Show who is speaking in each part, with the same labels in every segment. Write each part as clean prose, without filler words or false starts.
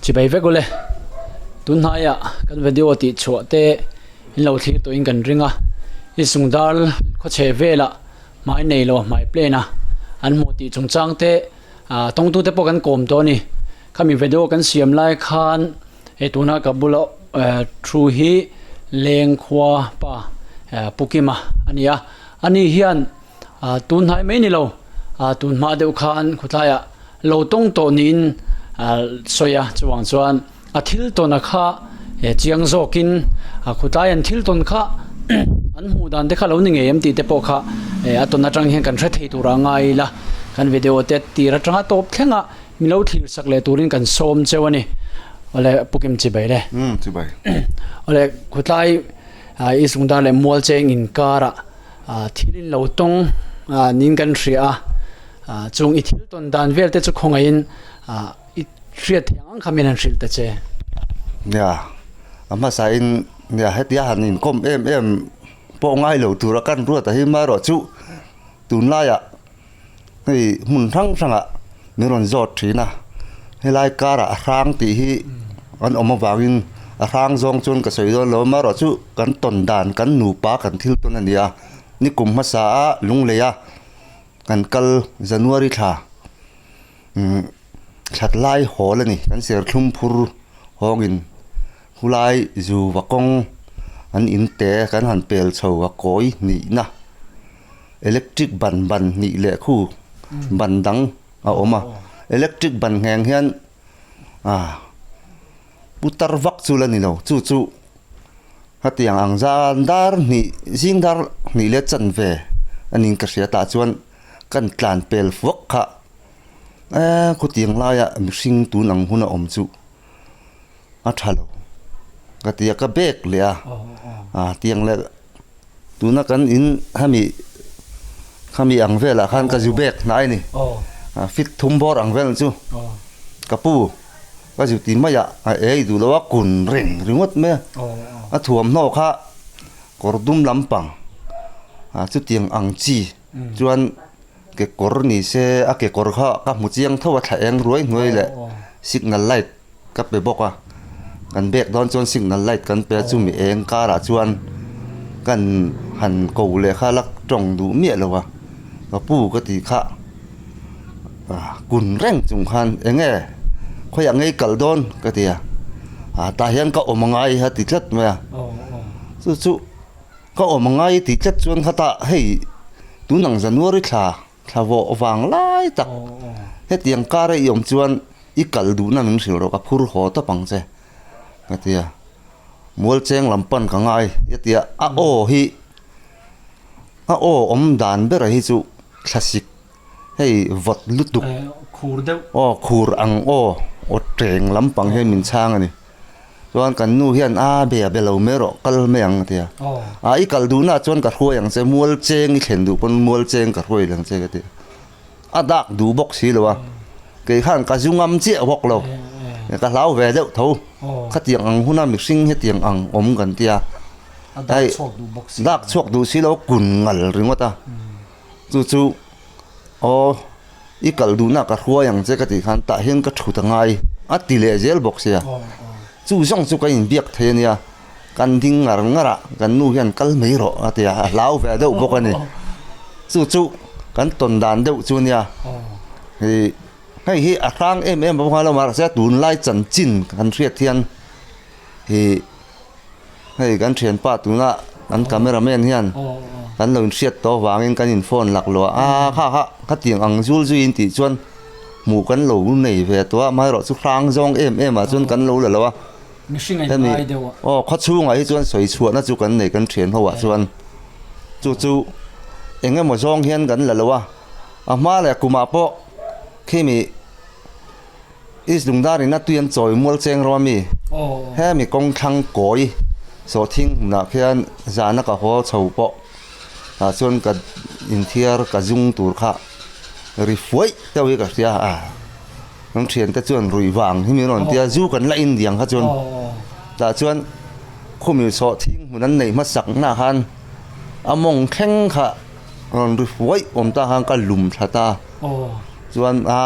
Speaker 1: Chibai vek ule, tunhnaiah kan video tih chhuah te in lo thlir tawhin kan ring a, i sungdar khawchhe velah hmai nei lo hmai plane a an hmuh tih chungchang te ah tawngtute pawh kan kawm tawh a ni. Khami video kan siam lai khan hei tuna ka bula thu hi Lengkhua pa Pu Kima a ni a, ani hian Ah tun hnai mai ni lo, ah tun hma deuh khan khawtlaiah lo tawng tawh niin ah sawi a, chuvang chuan a thil tawn a kha eh chiang zawkin ah khawtlai an thil tawn kha an hmuh dan te kha lo ni ngei em tih te pawh kha eh a tawn atang hian kan hre thei tur a ngai ila, kan video te tir atanga tawp thleng a min lo thlir sak leh turin kan sawm cheu a ni. Awle Pu Kim Chibai le.
Speaker 2: Umm Chibai.
Speaker 1: Awle khawtlai ah i sungdar leh mualcheng inkarah Ah thil in lo tawng ah niin kan hria a, ah chung i thil tawn dan vel te chu khawngaihin ah i hriat thiang ang kha min han hrilh ta che.
Speaker 2: Nia, a hmasa in nia hetia han inkawm em em pawh ngai lo tura kan ruat a hi marawh chu tunlaiah hei hmun hrang hrangah min rawn zawt thin a, helai karah a hrang tih hi an awm avangin a hrang zawng chuan ka sawi dawn lo amaherawh chu kan tawn dan kan nupa kan thil tawn a ni a, nikum hmasa a lunglei a kan kal January thla umm that lai hawl a ni kan serthlum phur hawngin khulai zuva kawng an in te kan han pel chho a kawi hnihna. Electric ban ban hnih leh khu ban dang a awm a electric ban ngheng hian ah putar vak chu la ni lo chu chu hetiang ang zan dar hnih zing dar hnih leh chanve a ning ka hria tah chuan kan tlan pel vak kha eee khutiang laiah mihring tun ang hun a awm chu a tha lo ka ti a ka bag leh a ah tiang leh. Tuna kan in hemi khami ang velah khan ka zu bek hnai a ni. Fit thum bawr ang vel chu ka pu ka zu ti mai a, a ei duh lo a kun reng ringawt mai a. A thuamhnaw kha kawr dum lampang chutiang ang chi chuan kekawr ni se a kekawr kha ka hmu chiang tho a thla eng ruai hnuai leh signal light Ka pe bawk a, kan bag dawn chuan signal light kan pe a chumi eng karah chuan kan han ko leh kha la tawng duh miah lo a, ka pu ka tih kha kun reng chung khan eng nge khawiah ngei kal dawn ka ti a, ah tah hian ka awm angai a ti tlat mai a, chu chu ka awm angai tih tlat chuan khatah hei tunang January thla Thla vawh vang lai tak hetiang kar a i awm chuan i kal duhna min hrilh rawh ka phur haw tawp ang che ka ti a, Mualcheng lam pan ka ngai a ti a, a aw hi a aw awm dan bera hi chu thlasik hei vawt lutuk aw khur ang aw aw teng lampang hian min chhang a ni. Chuan kan nu hian a be a be lo mai rawh kal mai ang a ti a. A i kal duhna ah chuan ka hruai ang che mual cheng i thlen duh pawn mual cheng ka hruai ang che ka ti a. A dak duh bawk si lo a. Kei khan ka zu ngam chiah bawk lo. Ka hlau ve deuh tho. Khatiang ang huna mihring hetiang ang awm kan ti a.
Speaker 1: Dak chhuak duh bawk si lo.
Speaker 2: Dak chhuak duh si lo kun ngal ringawt a. Chu chu aw i kal duhna ka hruai ang che ka tih khan tah hian ka thut a ngai a ti leh zel bawk sia chu zawng chu ka inbiak thei a nia kan ding ngar ngar a kan nu hian kal mai rawh a ti a a hlau ve deuh bawk a ni chu chu kan tawn dan deuh chu a nia ih hei hi a hrang em em bawk a lo mahse tunlai chanchin kan hriat hian ih. Hei kan thianpa tuna kan camera man hian kan lo inhriat tawh avangin kan in phone lak lo a, a kha kha khatiang ang zul zui in tih chuan hmuh kan lo nei ve tawh a, amaherawh chu hrang zawng em em ah chuan kan lo la lo a.
Speaker 1: Hemi
Speaker 2: aw khawchhungah hi chuan sawi chhuahna chu kan nei kan thian ho ah chuan chu chu eng emaw zawng hian kan la lo a, a hma leh kumah pawh khimi. East Lungdar in a tui an chawi mual cheng rawh ami? Hemi kawng thlang kawi sawhthing hmunah khian zana ka haw chho pawh tah chuan ka inthiar ka zung tur kha ri fuaih deuh hi ka hria a, kan thiante chuan ruih vang hi min rawn ti a, zu kan la in diang kha chuan tah chuan khumi sawhthing hmun an neih hmasak na khan a mawng thleng kha rawn ri fuaih awm ta khan ka lum thla ta chuan a.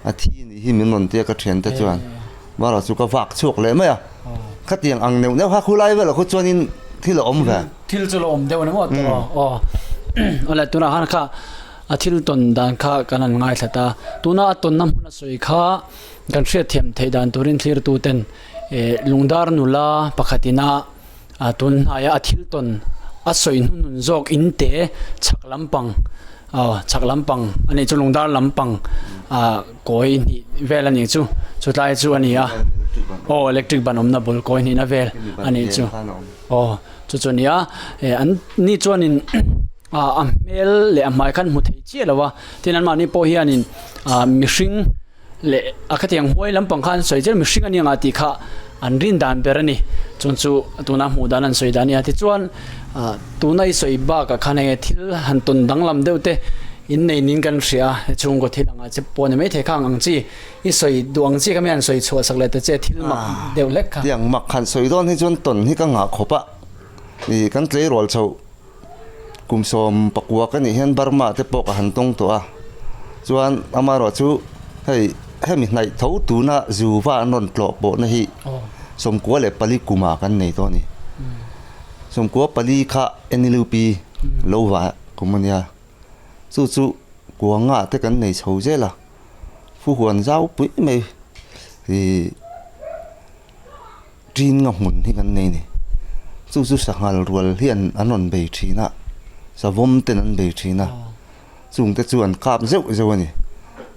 Speaker 2: A thi nih hi min rawn tia ka thiante chuan. Mara chu ka vak chhuak leh mai a. Khatiang ang neuh neuh kha khulai velah khu chuanin thil a awm ve.
Speaker 1: Thil chu la awm deuh a ni maw tawh aw. Awle tunah khan kha a thil tawn dan kha kan han ngaithla ta. Tuna a tawnna hmun a sawi kha kan hriatthiam theih dan turin thlirtu ten Lungdar nula pakhatin a A tun hnaia a thil tawn a sawi hnunhnun zawk in te chhak lampang aw chhak lampang a nih chu lungdar lampang ah kawi hnih vel a nih chu chutlai chu a ni a aw electric ban awmna bul kawi hnihna vel a nih chu aw chu chu a ni a eh an ni chuanin ah a hmel leh a hmai khan hmu thei chiah lo a tin anmahni pawh hianin ah mihring. Leh a khatiang huai lampang khan sawi chiah mihring a ni anga tih kha an rin dan ber a ni. Chuan chu tuna hmuh dan an sawi dan a ni a. Tichuan tuna i sawi bakah khan hei thil han tawn danglam deuh te innei niin kan hria a, he chhungkaw thil anga che pawh ni maithei kha ang ang chi i sawi duh ang chi kha mi han sawi chhuah sak leh ta che thil mak deuh hlek kha.
Speaker 2: Tiang mak han sawi dawn hi chuan tawn hi ka ngah khawp a, ih kan tleirawl chhoh. Kum 19 ka nih hian Burma te pawh ka han tawng tawh a, chuan amaherawhchu hei hemi hnaih tho tuna Zuva an rawn tlawh pawhna hi 94 kumah kan nei tawh a ni. 94 kha NLUP lo va kum a nia, chu chu kuanga te kan nei chho zel a, Fuhuan zau pui mai ih. Ṭin nga hmun hi kan nei a ni. Chu chu sanghal rual hian an rawn bei ṭhin a, savawm ten an bei ṭhin a, chungte chu an kap zeuh zeuh a ni.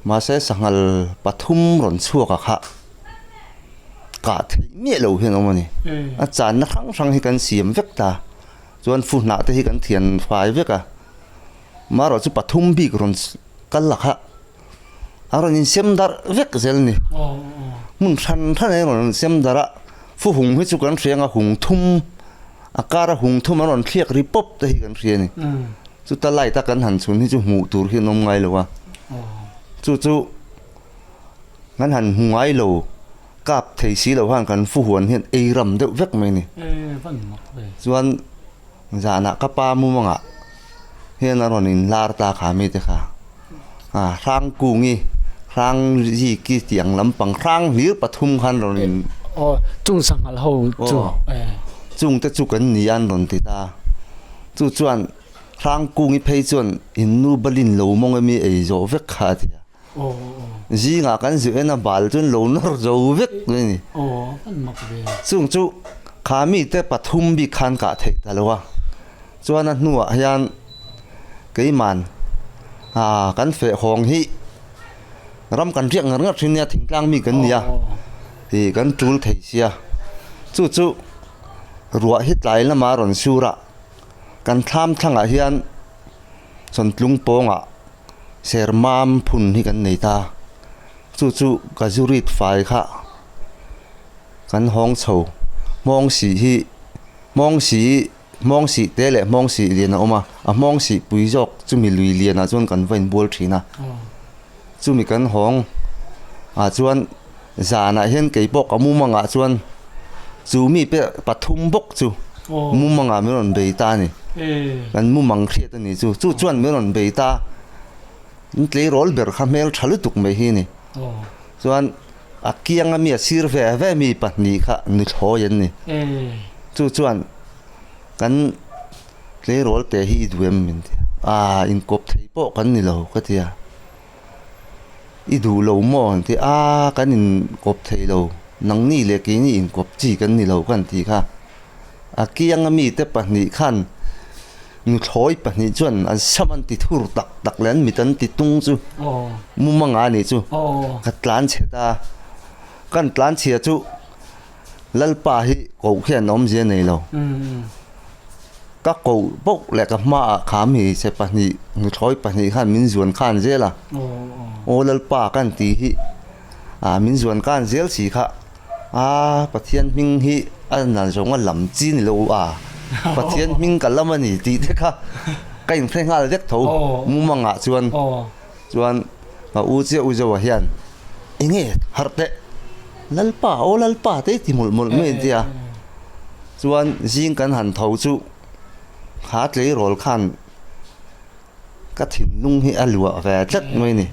Speaker 2: Mahse sanghal pathum rawn chhuak a kha kah theih miah lo hian a awm a ni. A channa hrang hrang hi kan siam vek ta, chuan fu hnah te hi kan thian fai vek a, marawh chu pathum bik rawn kal a kha. A rawn insem darh vek zel a ni. Hmun hran hran a rawn insem darh a, fu hung hi chu kan hria ang a hung thum a kar a hung thum a rawn thliak ri pawp te hi kan hria a ni. Chuta light a kan han chhun hi chu hmuh tur hi an awm ngai lo a, chu chu kan han hmu ngai lo kap thei si lo khan kan fu huan hian ei ram deuh vek mai a ni. Chuan Zanah ka pa mumangah hian a rawn inlar ta kha mite kha. A Hrangkungi, Hrangziki tih ang lampang hrang hlir pathum khan rawn in.
Speaker 1: Aw, chung sanghal ho chu.
Speaker 2: Chungte chu kan ni a an rawn ti ta. Chu chuan Hrangkungi phei chuan in nu balin lo mawng emi ei zawh vek kha a ti a. Zingah kan zir en a bal chuan lo nawr zo vek mai a ni. Chung chu kha mite pathum bik khan kah theih ta lo a, chuan a hnuah hian keiman ah kan feh hawng hi ram kan riak ngar ngar thin nia thingtlang mi kan ni a ih kan tul thei sia chu chu ruah hi tlai lama rawn sur a kan thlam thlangah hian sawntlung pawngah. Sermam phun hi kan nei ta. Chu chu ka zu rit fai kha kan hawng chho. Hmawng sih hi hmawng sih hmawng sih te leh hmawng sih lian a awm a. A hmawng sih pui zawk chumi lui lianah chuan kan va inbual thin a. Chumi kan hawng ah chuan zanah hian kei pawh ka mumangah chuan chu mi te pathum bawk chu mumangah min rawn bei ta a ni. Kan mumang hriat a ni chu. Chu chuan min rawn bei ta. In tleirawl ber kha hmel tha lutuk mai hi a ni. Chuan a kianga mi a sir ve ve mi pahnih kha nuthlawi an ni. Chu chuan kan tleirawl te hi i duh em min ti a. Aa inkawp thei pawh kan ni lo ka ti a. I duh lo maw an ti a, kan inkawp thei lo, nangni leh keini inkawp chi kan ni lo kan tih kha. A kianga mite pahnih khan nuthlawi pahnih chuan an sam an ti thur tak tak leh an mit an ti tung chu mumanga a nih chu ka tlan chhe ta. Kan tlan chhia chu Lalpa hi koh khian awmzia nei lo. Ka koh bawk leh ka hmaah kham hi che pahnih nuthlawi pahnih khan min zuan khan zel a, aw Lalpa kan tih hi ah min zuan khan zel si kha a Pathian hming hi a nan zawng a lam chi ni lo a Pathian hming ka lam a ni tih te kha ka inhre nghal vek tho mumangah chuan chuan ka u chiah u Zoa hian enge harh teh Lalpa aw Lalpa te ti mawlh mawlh mai an ti a. Chuan zing kan han tho chu kha tleirawl khan ka thinlung hi a luah ve tlat mai a ni.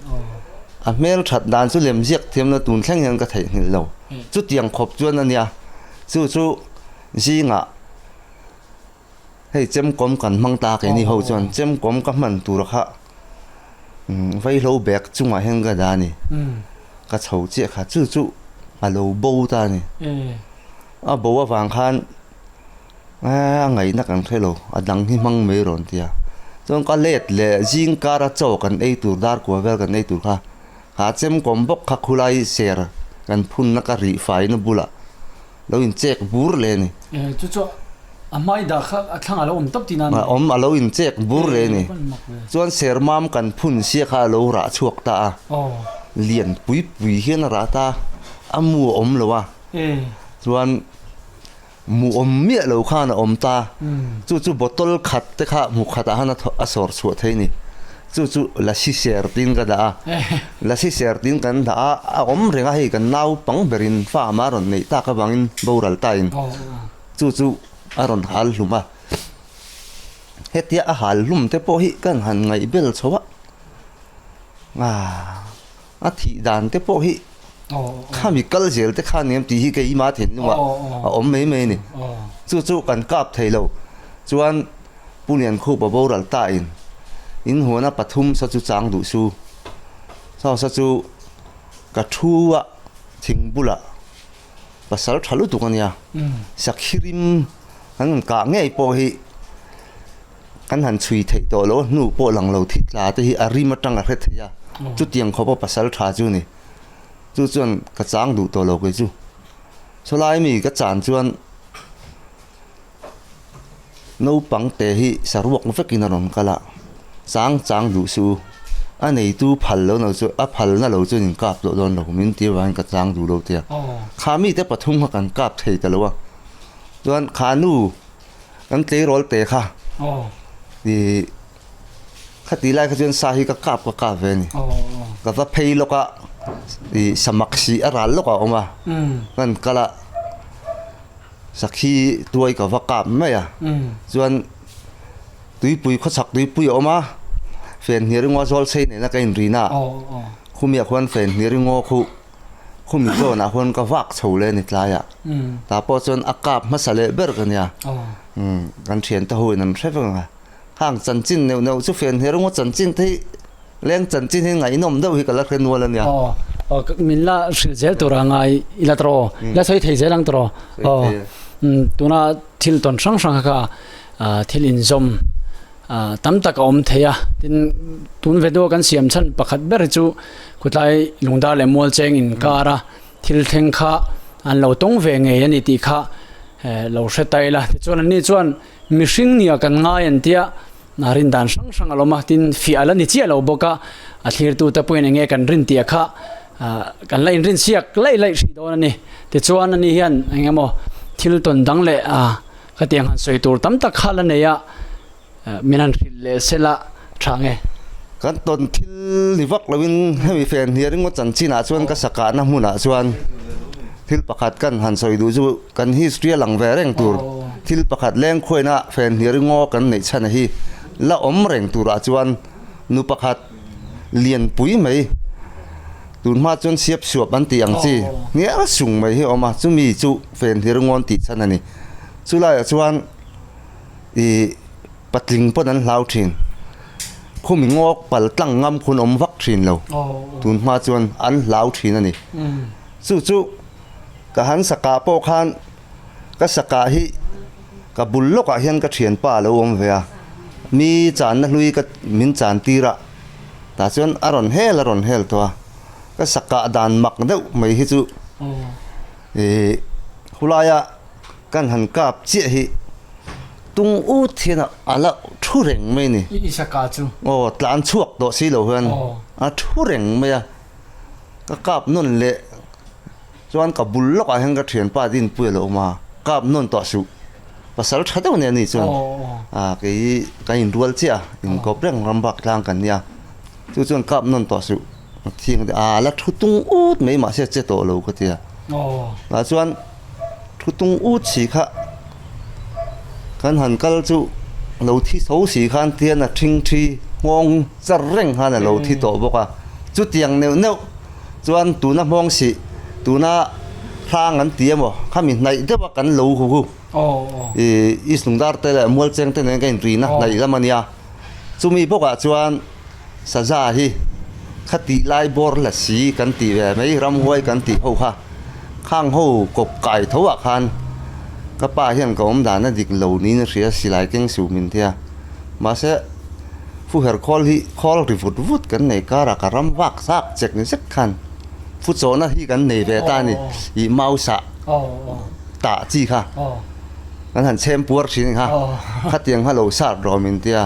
Speaker 2: A hmel that dan chu lem ziak thiam na tun thleng hian ka theihnghilh lo. Chutiang khawp chuan a nia. Chu chu zingah hei chemkawm kan hmang ta keini ho chuan chemkawm ka hman tur kha vaihlo bag chungah hian ka dah a ni. Ka chho chiah kha chu chu a lo bo ta a ni. A bo avang khan a ngaihna kan hre lo a dang hi hmang mai rawn ti a. Chuan ka let leh zing kara chaw kan ei tur dar kua vel kan ei tur kha kha chemkawm bawk kha khulai ser kan phunna ka rih faina bulah lo in chek bur leh a ni.
Speaker 1: Chu chu a hmai dah kha a thlang a lo awm tawp tihna a ni.
Speaker 2: A awm a lo in chek bur leh a ni. Chuan sermam kan phun sia kha a lo rah chhuak ta a. Lian pui pui hian a rah ta a, a mu a awm lo a. Chuan mu awm miah lo khan a awm ta. Chu chu bottle khat te kha hmu khatah khan a sawr chhuah thei a ni. Chu chu lasi ser tiin ka dah a, lasi ser tiin kan dah a, a awm reng a hei kan naupang berin fa ama rawn neih tak avangin boral tain chu chu a rawn hal hlum a. Hetia a hal hlum te pawh hi kan han ngaih bel chho a, a thih dan te pawh hi khami kal zel te khan em tih hi keimah thinlungah a awm mai mai a ni. Chu chu kan kap thei lo chuan. Pu Liankhupa boral tain in huana pathum sa chu chang duh su. Saw sa chu ka thu a thing bulah pasal tha lutuk a nia. Sakhirim kan han kah ngei pawh hi kan han chhui theih tawh lo a, hnu pawh lang lo thi tla te hi a rim atang a hre thei a, chutiang khawpa pasal tha chu a ni. Chu chuan ka chang duh tawh lo kei chu. Sawlai mi ka chan chuan. Naupang te hi saruak vekin a rawn kal a, chang chang duh suh u, a neitu phal lo no chu a phal na lo chuan in kap tawh dawn lo min ti avangin ka chang duh lo tia. Kha mite pathum kha kan kap thei ta lo a, chuan kha nu kan tleirawl te kha ih khati lai kha chuan sa hi ka kap ka kap ve a ni. Ka va phei lawk a ih samak sih a ral lawk a awm a, kan kal a. Sakhi tuai ka va kap mai a, chuan tuipui khawchhak tuipui a awm a, fen hniar ringaw zawl sei nena ka inrin a, khumiah khuan fen hniar ringaw khu khumi zawnah khuan ka vak chho leh a ni tlaiah, tah pawh chuan a kap hmasa leh ber ka nia, kan thiante ho in an hre vek ang a, hang chanchin neuh neuh chu fen hniar ringaw chanchin te hi Leng chanchin hi ngaihnawm deuh hi ka la hre nual a nia.
Speaker 1: Aw, aw, min la hrilh zel tur a ngai ila tawh, la sawi thei zel ang tawh. Aw, tuna thil tawn hrang hrang kha thil inzawm tam tak a awm thei a, tin tun video kan siam chhan pakhat ber hi chu khutlai lungdar leh mualcheng inkar a thil thleng kha an lo tawng ve ngei a ni tih kha lo hre ta ila. Tichuan anni chuan mihring nia kan ngai an tia. A rin dan hrang hrang a lawm a, tin fiah la ni chiah lo bawk a, a thlirtute pawhin eng nge kan rin tih kha kan la inrin siak laih laih hrih dawn a ni. Tichuan ani hian eng emaw thil tawn dang leh khatiang han sawi tur tam tak kha la nei a, min han hrilh leh se la tha nge.
Speaker 2: Kan tawn thil ni vak loin hemi fen hniar ringawt chanchinah chuan ka sakahna hmunah chuan thil pakhat kan han sawi duh chu Kan history a lang ve reng tur thil pakhat lengkhuaina fen hniar ngaw kan neih chhan a hi la awm reng turah chuan nu pakhat lian pui mai tun hma chuan siap suap an tih ang chi hnial sung mai hi a awm a, chumi chu fen hniar ngawn tih chhan a ni. Chulaiah chuan ih patling pawn an hlau thin, khumi ngawk pal tlang ngam khun awm vak thin lo tun hma chuan an hlau thin a ni. Chu chu. Ka han sakah pawh khan ka sakah hi ka bul lawkah hian ka thianpa a lo awm ve a, mi channa hlui ka min chan tir a, tah chuan a rawn hel a rawn hel tawh a, ka sakah dan mak deuh mai hi chu ih khulaia kan han kap chiah hi tung ut hian a la thu reng mai a ni.
Speaker 1: I sakah chu?
Speaker 2: Aw tlan chhuak tawh si lo hian a thu reng mai a, ka kap nawn leh. Chuan ka bul lawkah hian ka thianpa Dinpuia a lo awm a, kap nawn tawh suh, pasal tha deuh nen a ni chuan ah kei kan inrual chiah a, inkawp reng ram bak tlang kan nia, chu chuan kap nawn tawh suh a thiang te a la thu tung ut mai mahse a che tawh lo ka ti a, tah chuan thu tung ut si kha kan han kal chu lo thi tho si khan tian a thing thi nghawng char reng khan a lo thi tawh bawk a. Chutiang neuh neuh chuan tuna hmawng sih, tuna hrang an ti emaw khami hnaih deuh a kan lo hu hu. Ih East Lungdar te leh Mualcheng te nen ka inrina hnaih lam a nia. Chumi bawkah chuan saza hi khatih lai bawr la si kan tih ve mai ramhuai kan tih ho kha khang ho kawp kai tho ah khan ka pa hian ka awm dan a dik lo niin a hria silai keng suh min tia mahse fuher khawl hi khawl ri vut vut kan nei karah ka ram vak zak chek ni zet khan fu chawhna hi kan nei ve ta a ni ih mau sah tah chi kha kan han chhem puar thin kha khatiang kha lo sat rawh min tia.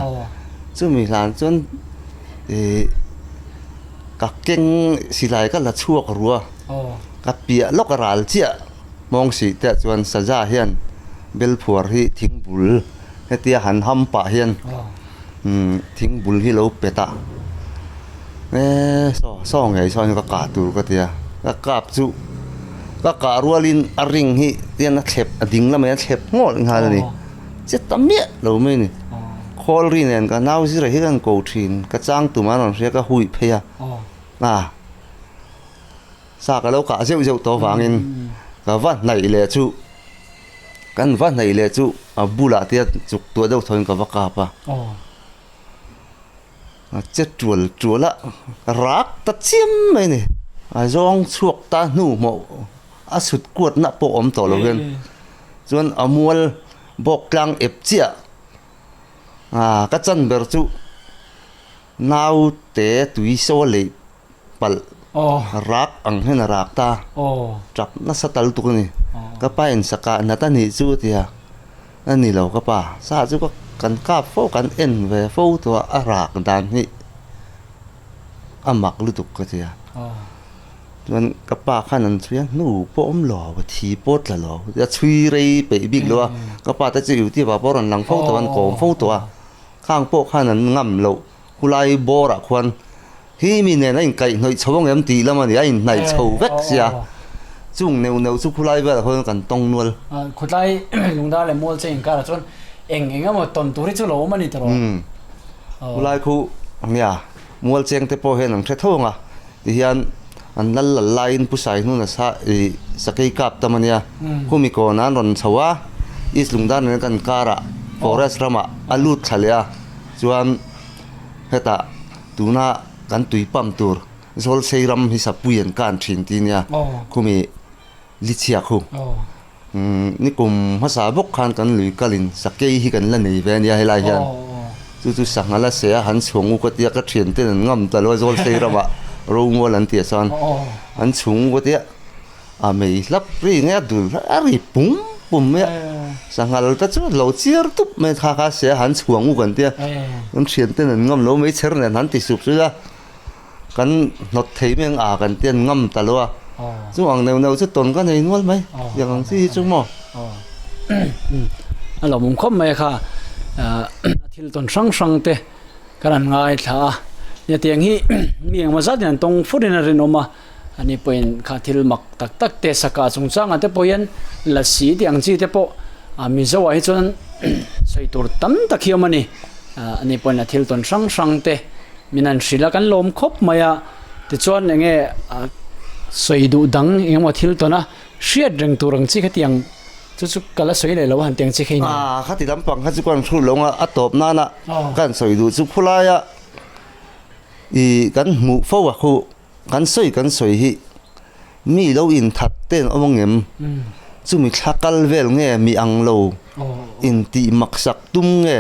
Speaker 2: Chumi hlan chuan ih ka keng silai ka la chhuak rua, ka piah lawk a ral chiah hmawng sih te ah chuan saza hian bel phuar hi thing bul hetia han ham pah hian umm thing bul hi lo pet a, eee saw saw ngei sawn ka kah tur ka ti a, ka kap chu ka kah rualin a ring hi tian a thlep a ding lamah hian a thlep ngawt nghal a ni. Che ta miah lo mai a ni. Khawl ri nen ka nau zira hi kan ko thin, ka chang tum a rawn hria ka hui phei a, a sa ka lo kah zeuh zeuh tawh avangin ka va hnaih leh chu kan va hnaih leh chu a bulah te chuk tuah deuh thawin ka va kap a, a che tual tual a, rak ta chiam mai a ni, a zawng chhuak ta hnu hmawh a sut kuatna pawh awm tawh lo hian. Chuan a mual bawk tlang ep chiah ah ka chan ber chu naute tui saw leih palh rak ang hian a rak ta tap nasa tal tuk a ni ka pa in sakah nat a nih chu a ti a a ni lo ka pa sa chu ka kan kap fo kan en ve fo tawh a a rak dan hi a mak lutuk ka ti a. Chuan ka pa khan an chhui a, hnu pawh awm lo, a thi pawh tla lo, a chhui rei peih bik lo a, ka pa te chu YouTube ah pawh rawn lang fo tawh a, an kawm fo tawh a, khang pawh khan an ngam loh khulai bawr ah khuan hi mi nen a inkaihhnawih chho ang em tih lam a ni, a inhnaih chho vek sia, chung neuh neuh chu khulai velah khuan kan tawng nual.
Speaker 1: Khawtlai lungdar leh mual che inkarah chuan eng eng emaw tawn tur hi chu lo awm a ni tawh rawh.
Speaker 2: Khulai khu nia mual cheng te pawh hian an hre tho ang a. Tihian an lal lal laiin Pu Saihnuna sa ih sakei kap tam a nia. Khumi kawnah an rawn chho a, East Lungdan nen kan karah forest ramah a lut thla leh a, chuan hetah tuna kan tui pump tur Zawlsei ram hi sapui an kan thin ti nia, khumi lichhia khu. Nikum hmasa bawk khan kan lui kalin sakei hi kan la nei ve a nia helai hian chu chu sangha la se a han chhung u ka tia ka thian ten an ngam ta lo a Zawlsei ramah Romual an tih chuan an chhung u ka tia a mei hlap ri nge a dul a ri pum pum mai a sanghal te chu lo chiar tup mai kha kha se a han chhuang u kan tia kan thian ten an ngam lo mai chher nen han ti sup sup a. Kan hnawt thei mai ang a kan ti an ngam ta lo a, chu ang neuh neuh chu tawn ka nei nual mai tiang ang chi hi chu maw.
Speaker 1: A lawmawm khawp mai a kha a thil tawn hrang hrang te kan han ngaithla a, nia tiang hi mi engemaw zat in an tawng fur in a rinawm a, ani pawhin kha thil mak tak tak te saka chungchangah te pawh hian lasi tih ang chi te pawh a Mizo ah hi chuan sawi tur tam tak hi a awm a ni, ani pawhin a thil tawn hrang hrang te. Min han hrilh a, kan lawm khawp mai a, tichuan eng nge sawi duh dang eng emaw thil tawn a, hriat reng tur ang chi khatiang chu chu ka la sawi leh lo a han ti ang chi kha i ni.
Speaker 2: Aa khati lampang kha chu ka han hrut lo ang a, a tawp nana ka han sawi duh chu khulaia ih kan hmuh fo a khu kan sawi kan sawi hi mi lo inthat te an awm ang em? Chumi thla kal vel nge mi ang lo intih maksak tum nge?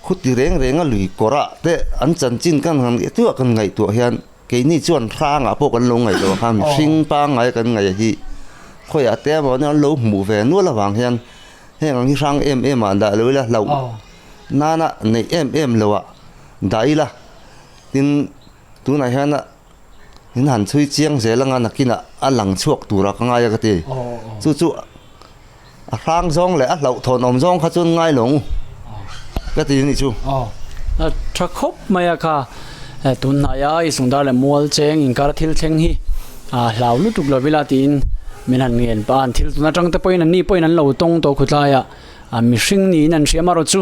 Speaker 2: Khuti reng reng a lui kawr ah te an chanchin kan han tuah kan ngaihtuah hian keini chuan hrang ah pawh kan lo ngaih loh kha mihring pangngai kan ngaih hi khawiah te emaw an lo hmuh ve nual avang hian heng ang hi hrang em em ah dah lo ila hlauh nana neih em em lo ah dah ila tin tunah hian in han chhui chiang zel anga nakinah a lang chhuak tur ah ka ngai a ka ti chu chu A hrang zawng leh a hlauhthawn awm zawng kha chuan ngai lo ka ti anih chu.
Speaker 1: Aw, a tha khawp mai a kha. Tunhnai a i sungdar leh mual cheng inkar a thil thleng hi a hlau lutuk lo ila tiin min han ngen pah a, an thil tun atang te pawhin an ni pawhin an lo tawng tawh khutlai a, mihring niin an hria marawh chu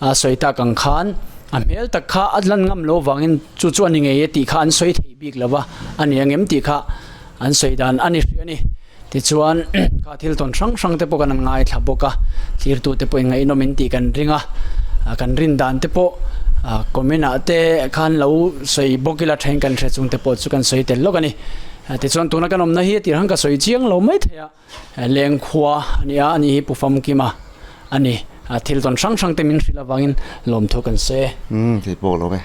Speaker 1: a sawi tak ang khan. A hmel tak kha a lan ngam lo vangin chu chu a ni ngei e tih kha an sawi thei bik lo va, a ni ang em tih kha an sawi dan a ni hrih a ni. Tichuan kha thil tawn hrang hrang te pawh kan han ngaithla bawk a, thirtu te pawhin ngaihnawm in tih kan ring a, kan rin dan te pawh comment ah te khan lo sawi bawk ila then kan hre chung te pawh chu kan sawi tel lawk a ni. Tichuan tuna kan awmna hi a tir han ka sawi chiang lo mai thei a. Lengkhua a ni a, ani hi Pu Famkima a ni. Thil tawn hrang hrang te min hrilh avangin lawmthu kan sawi e.
Speaker 2: Umm thei pawh lo e.